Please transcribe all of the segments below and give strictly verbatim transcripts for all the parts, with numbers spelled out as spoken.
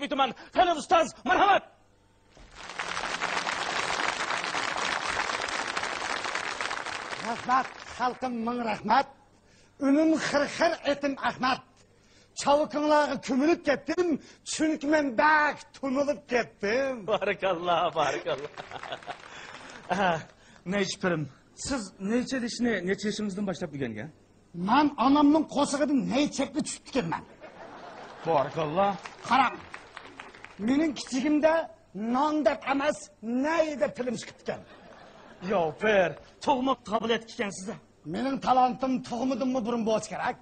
ئۆتىمەن. قېنى ئۇستاز، مەرھەمەت! رەھمەت، خەلقىم، مىڭ رەھمەت. ئۈنۈم خىر-خىر، ئېتىم ئەخمەت. چاۋىكىڭلارغا كۆمۈلۈپ كەتتىم، چۈنكى مەن بەك تونۇلۇپ كەتتىم. بارىكاللا، بارىكاللا. ئە، نەيچە پىرىم، سىز نەي چېلىشنى نەچچە يېشىڭىزدىن باشلاپ ئۆگەنگەن؟ مەن ئانامنىڭ قورسىقىدىن نەي چەككە چۈشۈپتىكەنمەن. بارىكاللا. قاراڭ، مېنىڭ كىچىكىمدە نان دەپ ئەمەس، نەي دەپ تىلىم چىقىپتىكەن. ياۋ پىر، تۇغما قابىلىيەتلىك ئىكەنسىز-ە. مېنىڭ تالانتىم تۇغمىدىممۇ بۇرۇن بولسا كېرەك.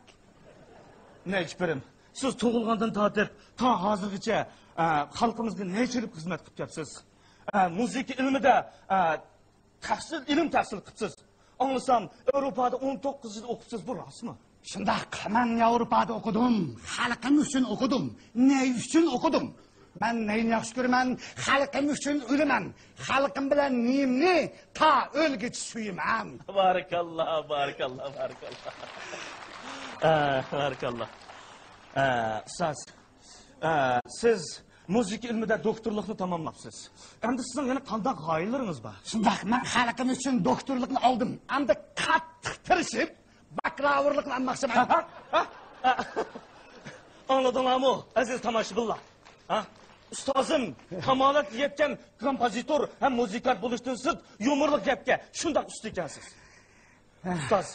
نەيچە پىرىم، سىز تۇغۇلغاندىن تارتىپ تا ھازىرغىچە، ئە، خەلقىمىزگە نەي چېلىپ خىزمەت قىلىپ كەپسىز. ئە، مۇزىكا ئىلمىدە، ئە، تەھسىل، ئىلىم تەھسىل قىپسىز. ئاڭلىسام، ياۋروپادا ئون توققۇز يىل ئوقۇپسىز، بۇ راستمۇ؟ شۇنداق، مەن ياۋروپادا ئوقۇدۇم، خەلقىم ئۈچۈن ئوقۇدۇم، نەي ئۈچۈن ئوقۇدۇم؟ مەن نەينى ياخشى كۆرىمەن، خەلقىم ئۈچۈن ئۆلىمەن، خەلقىم بىلەن نېيىمنى تا ئۆلگۈچە سۆيىمەن. بارىكاللا، بارىكاللا، بارىكاللا. ئە، بارىكاللا. ئە، ئۇستاز، ئە، سىز مۇزىكا ئىلمىدە دوكتورلۇقنى تاماملاپسىز. ئەمدى سىزنىڭ يەنە قانداق غايىلىرىڭىز بار؟ شۇنداق، مەن خەلقىم ئۈچۈن دوكتورلۇقنى ئالدىم. ئەمدى قاتتىق تىرىشىپ، باكلاۋۇرلۇقنى ئالماقچىمەن. ھە؟ ھە؟ ھە؟ ئاڭلىدىڭلارمۇ، ئەزىز تاماشىبىنلار؟ ھە؟ ئۇستازىم كامالەتكە يەتكەن كومپوزىتور ھەم مۇزىكانت بولۇشتىن سىرت، يۇمۇرلۇق گەپكە شۇنداق ئۇستا ئىكەنسىز. ئۇستاز،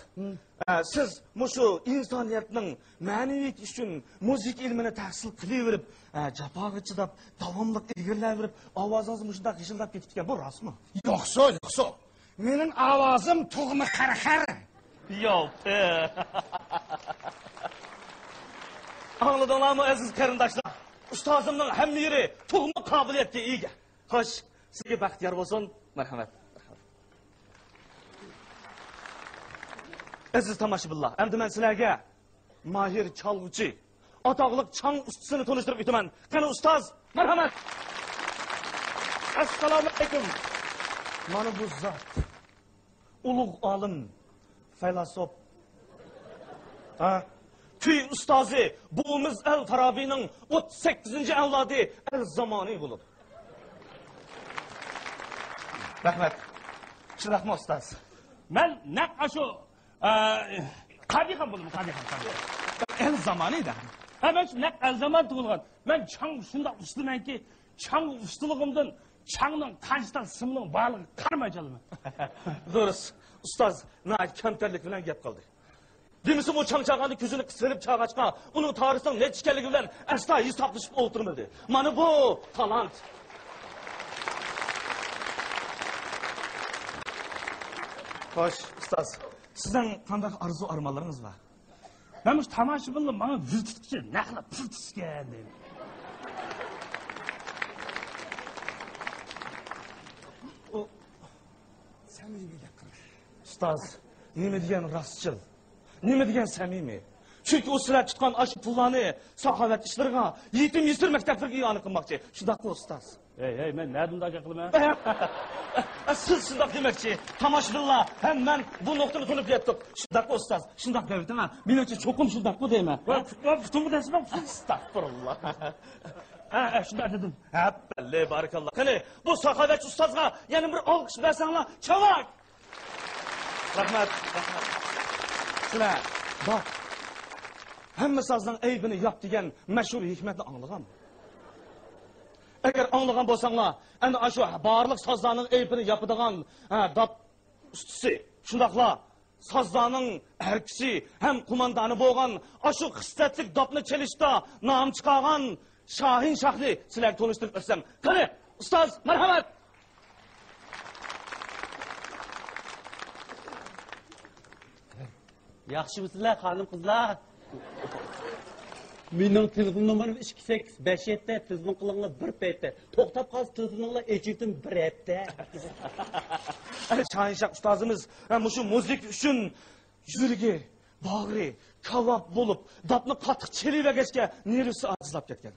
ئە، سىز مۇشۇ ئىنسانىيەتنىڭ مەنىۋىيىتى ئۈچۈن مۇزىكا ئىلمىنى تەھسىل قىلىۋېرىپ، ئە، جاپاغا چىداپ، داۋاملىق ئىلگىرىلەۋېرىپ، ئاۋازىڭىز مۇشۇنداق غىژىلداپ كېتىپتىكەن، بۇ راستمۇ؟ يوقسۇ، يوقسۇ. مېنىڭ ئاۋازىم تۇغما خەرخەر. ياۋ پىر. ئاڭلىدىڭلارمۇ، ئەزىز قېرىنداشلار؟ ئۇستازىمنىڭ ھەممە يېرى تۇغما قابىلىيەتكە ئىگە. خوش، سىزگە بەخت يار بولسۇن. مەرھەمەت. ئەزىز تاماشىبىنلار، ئەمدى مەن سىلەرگە ماھىر چالغۇچى، ئاتاقلىق چاڭ ئۇستىسىنى تونۇشتۇرۇپ ئۆتىمەن. قېنى ئۇستاز، مەرھەمەت. ئەسسالامۇ ئەلەيكۇم. مانا بۇ زات. ئۇلۇغ ئالىم، فەيلاسوپ. ھە؟ كۈي ئۇستازى، بوۋىمىز ئەل فارابىنىڭ ئوتتۇز سەككىزىنچى ئەۋلادى ئەل زامانى بولۇپ. رەھمەت. شۇنداقمۇ ئۇستاز؟ مەن نەق ئاشۇ، ئە، قادىخان بولدۇم، قادىخان، قادىخان. ئەل زامانى دە. ھە، مەن شۇ نەق ئەل زامان تۇغۇلغان. مەن چاڭ شۇنداق ئۇستىمەنكى، چاڭ ئۇستىلىقىمدىن چاڭنىڭ قانچە تال سىمنىڭ بارلىقىغا قارىماي چالىمەن. دۇرۇس، ئۇستاز ناھايىتى كەمتەرلىك بىلەن گەپ قىلدى. دېمىسىمۇ چاڭ چاغاندا كۆزىنى قىسىپ چاغاچقا، ئۇنىڭ تارىخنىڭ نەچچە ئىكەنلىكى بىلەن ئەسلا ھېسابلىشىپ ئولتۇرمىدى. مانا بۇ تالانت. خوش، ئۇستاز، سىزنىڭ قانداق ئارزۇ ئارمانلىرىڭىز بار؟ مەن مۇشۇ تاماشىبىنلار ماڭا ۋىل تۇتقۇچى نەقلا پۇل تۇتسىكەن دەيمەن. ئۇ، سەمىمىي گەپ قىلىڭ. ئۇستاز، نېمە دېگەن راستچىل، نېمە دېگەن سەمىمىي. چۈنكى ئۇ سىلەر تۇتقان ئاشۇ پۇللارنى ساخاۋەت ئىشلىرىغا، يېتىم يېسىر مەكتەپلەرگە ئىئانە قىلماقچى. شۇنداقمۇ ئۇستاز؟ ھەي، ھەي، مەن نەدە ئۇنداق گەپ قىلىمەن؟ سىز شۇنداق دېمەكچى. تاماشىبىنلار ھەم مەن بۇ نۇقتىنى تونۇپ يەتتۇق. شۇنداقمۇ ئۇستاز؟ شۇنداق دەۋېتىڭە. مېنىڭچە چوقۇم شۇنداقمۇ دەيمەن. ۋاي، پۇت-، ۋاي، پۇتۇمغا دەسمە، پۇت. ئەستەغپۇرۇللا. ھە، ھە، شۇنداق دېدىم. ھەپپەللى، بارىكاللا. قېنى، بۇ ساخاۋەتچى ئۇستازغا يەنە بىر ئالقىش بەرسەڭلار، چاۋاك! رەھمەت، رەھمەت. سىلەر، باق، ھەممە سازنىڭ ئەيىبىنى ياپ دېگەن مەشھۇر ھېكمەتنى ئاڭلىغانمۇ؟ ئەگەر ئاڭلىغان بولساڭلار، ئەنە ئاشۇ بارلىق سازلارنىڭ ئەيىبىنى ياپىدىغان، ھە، داپ ئۇستىسى، شۇنداقلا سازلارنىڭ ئەركىسى ھەم قوماندانى بولغان، ئاشۇ خىسلەتلىك داپنى چېلىشتا نام چىقارغان شاھىن شاھنى سىلەرگە تونۇشتۇرۇپ ئۆتسەم. قېنى، ئۇستاز، مەرھەمەت! ياخشىمۇسىلەر، خانىم قىزلار؟ مېنىڭ تېلېفون نومۇرۇم ئىككى سەككىز بەش يەتتە، تېلېفون قىلىڭلار بىر پەيتتە. توختاپ قالسا تېلېفونۇڭلار ئېچىۋېتىمەن بىر ھەپتە. ئەنە شاھىنشاھ ئۇستازىمىز، ھە، مۇشۇ مۇزىكا ئۈچۈن يۈرىكى، باغرى كاۋاپ بولۇپ، داپنى قاتتىق چېلىۋەرگەچكە نېرۋىسى ئاجىزلاپ كەتكەن.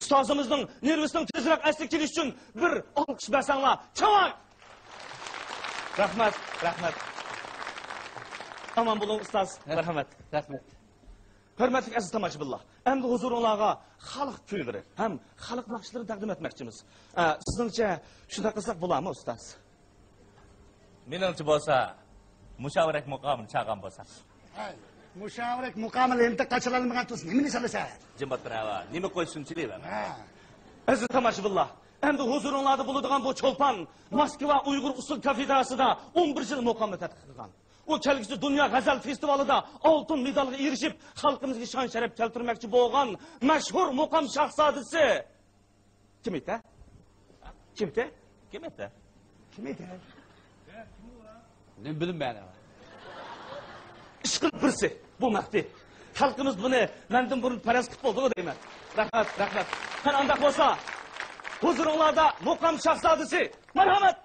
ئۇستازىمىزنىڭ نېرۋىسىنىڭ تېزرەك ئەسلىگە كېلىشى ئۈچۈن بىر ئالقىش بەرسەڭلار، چاۋاك! رەھمەت، رەھمەت. ئامان بولۇڭ، ئۇستاز. مەرھەمەت. رەھمەت. ھۆرمەتلىك ئەزىز تاماشىبىنلار، ئەمدى ھۇزۇرۇڭلارغا خەلق كۈيلىرى ھەم خەلق ناخشىلىرى تەقدىم ئەتمەكچىمىز. ئە، سىزنىڭچە شۇنداق قىلساق بولارمۇ، ئۇستاز؟ مېنىڭچە بولسا، مۇشاۋىرەك مۇقامىنى چالغان بولساق. ھەي، مۇشاۋىرەك مۇقامى لېنتا قاچىلانمىغان تۇرسا نېمىنى چالىسەن؟ جىم ئولتۇر ھاۋا، نېمە قويسۇن چېلىۋەر. ھە. ئەزىز تاماشىبىنلار، ئەمدى ھۇزۇرۇڭلاردا بولىدىغان بۇ چولپان موسكۋا ئۇيغۇر ئۇسسۇل كافېدراسىدا ئون بىر يىل مۇقامدا تەتقىق قىلغان. ئۇ كەلگۈسى دۇنيا غەزەل فېستىۋالىدا ئالتۇن مېدالغا ئېرىشىپ، خەلقىمىزگە شان-شەرەپ كەلتۈرمەكچى بولغان مەشھۇر مۇقام شاھزادىسى. كىم ئىدى؟ كىم ئىدى؟ كىم ئىدى؟ كىم ئىدى؟ نېمە بىلىم مەن؟ ئىشقىلىپ بىرسى، بۇ مەخپىي. خەلقىمىز بۇنى مەندىن بۇرۇن پەرەز قىلىپ بولدىغۇ دەيمەن. رەھمەت، رەھمەت. قېنى ئانداق بولسا، ھۇزۇرۇڭلاردا مۇقام شاھزادىسى، مەرھەمەت!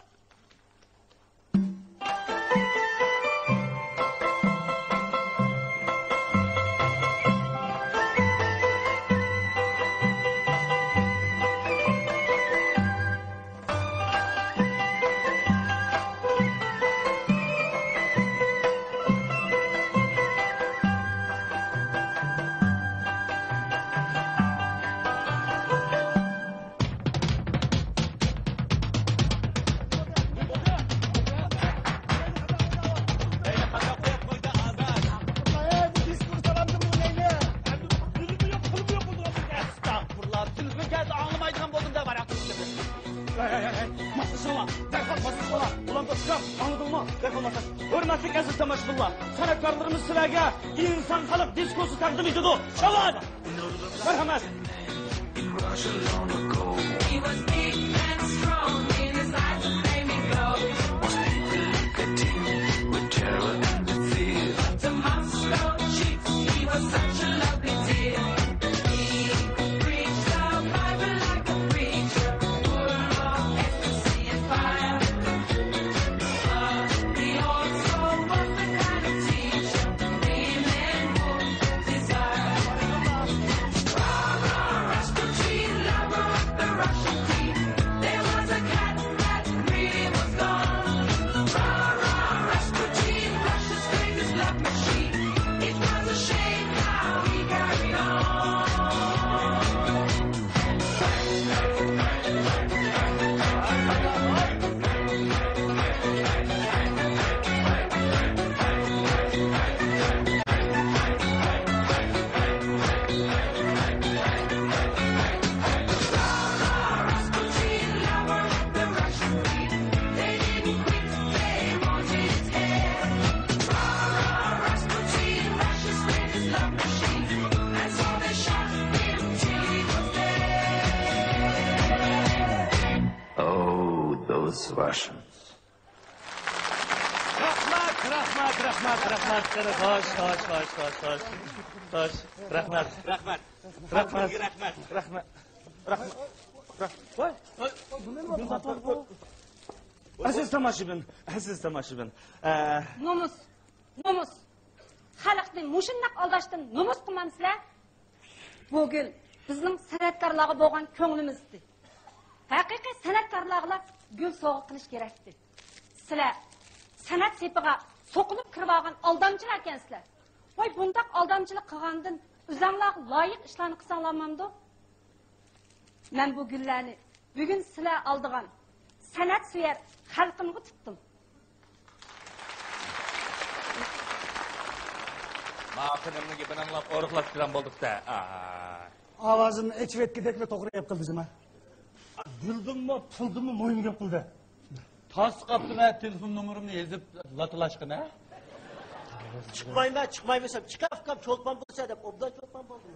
ئەستەغپۇرۇللا، تېلېفون كەلسە ئاڭلىمايدىغان بولدۇم دەپ ھاراق ئىچتىم. ھەي، ھەي، ھەي، ھەي، ماسلىشىڭلار، دەرھال ماسلىشىڭلار. ئۇلان دوستلار، ئاڭلىدىڭمۇ؟ دەرھال ماسلاش. ھۆرمەتلىك ئەزىز تاماشىبىنلار، سەنئەتكارلىرىمىز سىلەرگە ئىنسان خەلق دىسكوسى تەقدىم ئېتىدۇ. شاباش! مەرھەمەت! He was big and strong in his eyes that made me glow. Was people like a teen with terror and the fear. But the Moscow chicks, he was such a lovely dear. He could preach the Bible like a preacher, full of ecstasy and fire. But he also was the kind of teacher women would desire. Rah, rah, Rasputin, lover of the Russian queen. There was a cat that really was gone. Rah, rah, Rasputin, Russia's greatest love machine. It was a shame how he carried on. Oh, those Russians. رەھمەت، رەھمەت، رەھمەت، رەھمەت. قېنى، خوش، خوش، خوش. خوش. رەھمەت. رەھمەت. رەھمەت. رەھمەت. رەھمەت. رەھمەت. رەھمەت. ۋاي، ۋاي، بۇ نېمە؟ ئەزىز تاماشىبىن، ئەزىز تاماشىبىن. ئە، نومۇس، نومۇس. خەلقنى مۇشۇنداق ئالداشتىن نومۇس قىلمامسىلەر؟ بۇ گۈل بىزنىڭ سەنئەتكارلارغا بولغان كۆڭلىمىزدى. ھەقىقىي سەنئەتكارلارغىلا گۈل سوۋغا قىلىش كېرەكتى. سىلەر سەنئەت سېپىغا سوقۇلۇپ كىرىۋالغان ئالدامچىلار ئىكەنسىلەر. ۋاي، بۇنداق ئالدامچىلىق قىلغاندىن ئۆزەڭلارغا لايىق ئىشلارنى قىلساڭلارمامدۇ؟ مەن بۇ گۈللەرنى بۈگۈن سىلەر ئالىدىغان سەنئەتسۆيەر خەلقىمغا تۇتتۇم. ماخىنىمنىڭ گېپىنى ئاڭلاپ ئورۇقلاپ كىرەم بولدۇق-دە. ئاي. ئاۋازىمنى ئېچىۋەتكۈدەكلا توغرا گەپ قىلدى جۇما. گۈلدىنمۇ، پۇلدىنمۇ مۇھىم گەپ قىلدى. تاس قاپتىمە، تېلېفون نومۇرۇمنى يېزىپ لاتىلاشقىنە. چىقمايمەن، چىقمايمەن دېسەم، چىقار ئۇكام، چولپان بولسا دەپ، ئوبدان چولپان بولدۇم.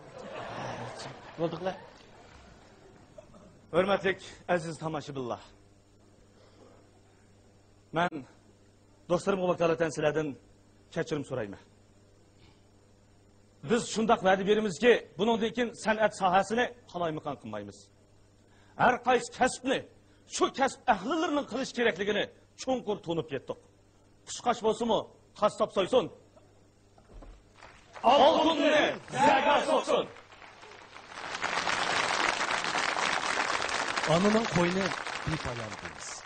بولدۇقلا. ھۆرمەتلىك ئەزىز تاماشىبىنلار. مەن دوستلىرىمغا ۋاكالىتەن سىلەردىن كەچۈرۈم سورايمەن. بىز شۇنداق ۋەدە بېرىمىزكى، بۇنىڭدىن كېيىن سەنئەت ساھەسىنى قالايمىقان قىلمايمىز. ھەر قايسى كەسىپنى شۇ كەسىپ ئەھلىلىرىنىڭ قىلىش كېرەكلىكىنى چوڭقۇر تونۇپ يەتتۇق. قۇشقاچ بولسىمۇ، قاسساپ سويسۇن. ئالتۇننى زەگە سوقسۇن. ئانىنىڭ قوينى بىپايان دېيىز.